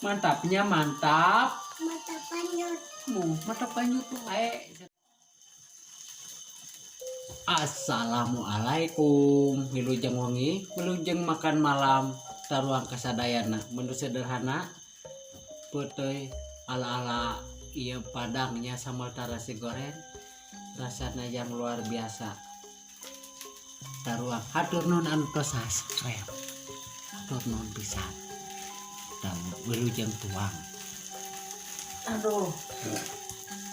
Mantapnya mantap. Mata panjut. Mu mata panjut wae. Assalamualaikum. Wilujeng wengi, wilujeng makan malam. Taruang kasadayana. Menu sederhana. Peuteuy ala-ala ieu padangnya sambal tarasi goreng. Rasana yang luar biasa. Taruang hatur nuhun anu tos subscribe. Hatur nuhun pisan. Wilujeng tuang. Aduh.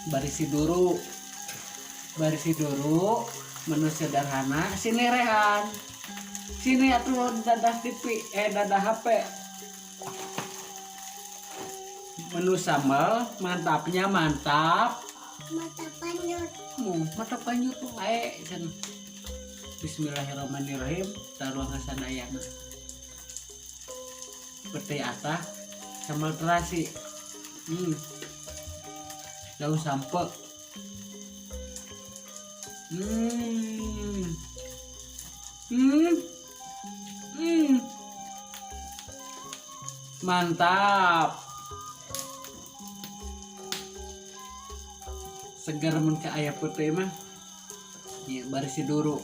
Barisi duru. Barisi duru menu sederhana sini Rehan. Sini atuh dadah TV, dadah HP. Menu sambal mantapnya mantap. Mata panjut. Mu mata panjut wae cenah. Bismillahirrahmanirrahim. Taruang kasadayana. Pete atah sambal terasi. Daun sampek. Mantap. Segar mun ka aya pete mah. Ieu barisi duru.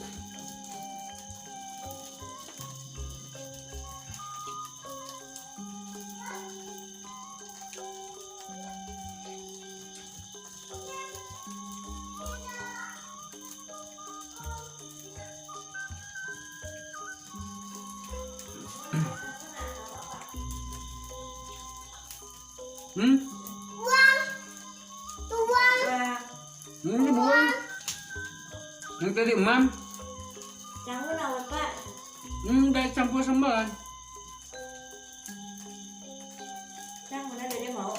Buang. Tuang. Ini buang. Yang tadi mam. Campur apa Pak? Udah campur sambalan. Campur ada dia mau.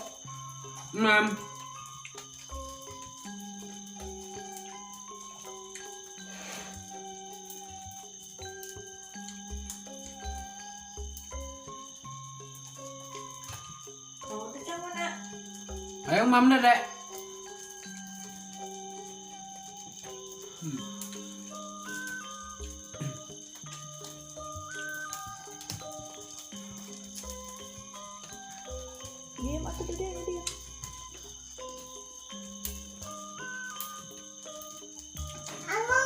Mam. Mau tuh campur nak. Ayo mam deh. Diam aku tuh dia dia. Aku.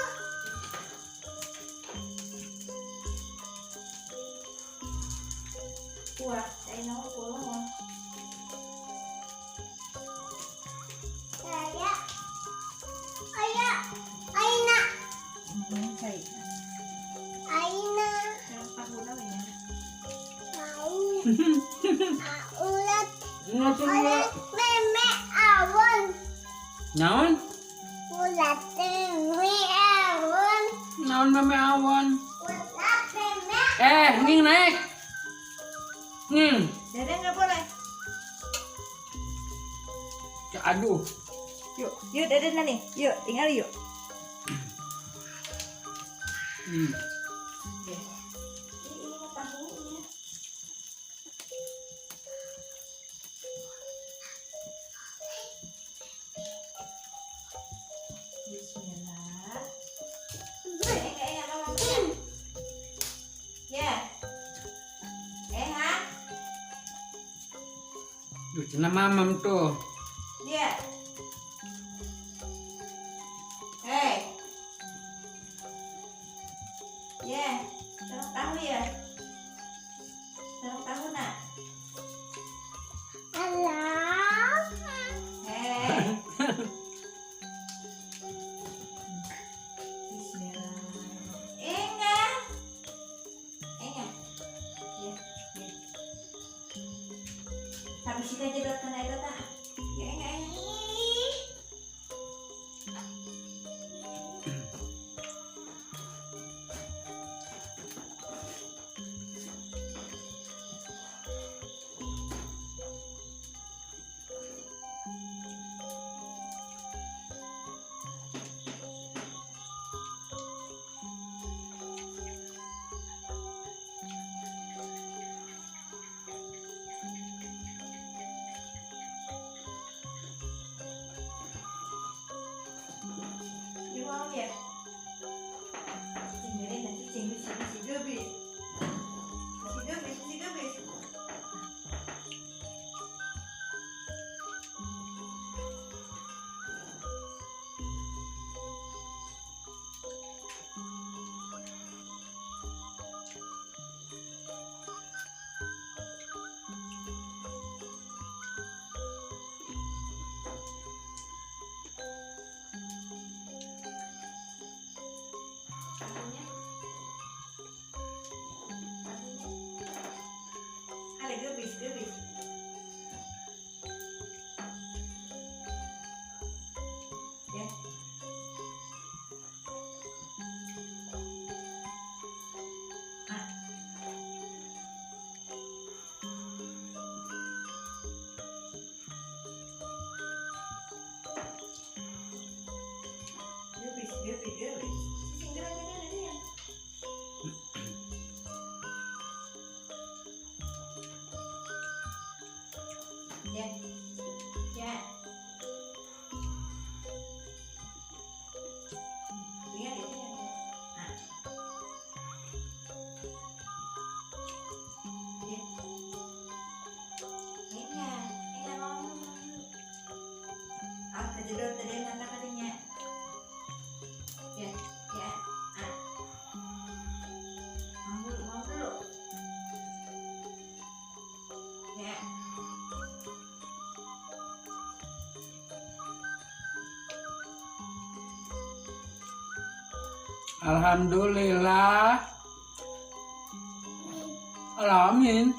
Kuah, saya mau kuah. Saya. Ayah. Aina. Saya. Aina. Kenapa guna ya? Mau. Ulat. Ulat meme awon. Naon? Ulat meme awon. Naon meme awon? Ulat meme. Nging naik. Nging. Dede nggak boleh. Aduh. Yuk, yuk Dede nih. Yuk, tinggal yuk. Ini tahunya. Bismillah. Enggak mau. Ya. Ha? Duh, cenah mamam tuh. Ya. Hei. Ya, sarung tahu ya. Sarung tahu nak. Alah. Hei. Bismillah. Enga. Enga. Ya, ya. Habis itu aja datang aja tak. Ya, enga, enga. Alhamdulillah. Alamin.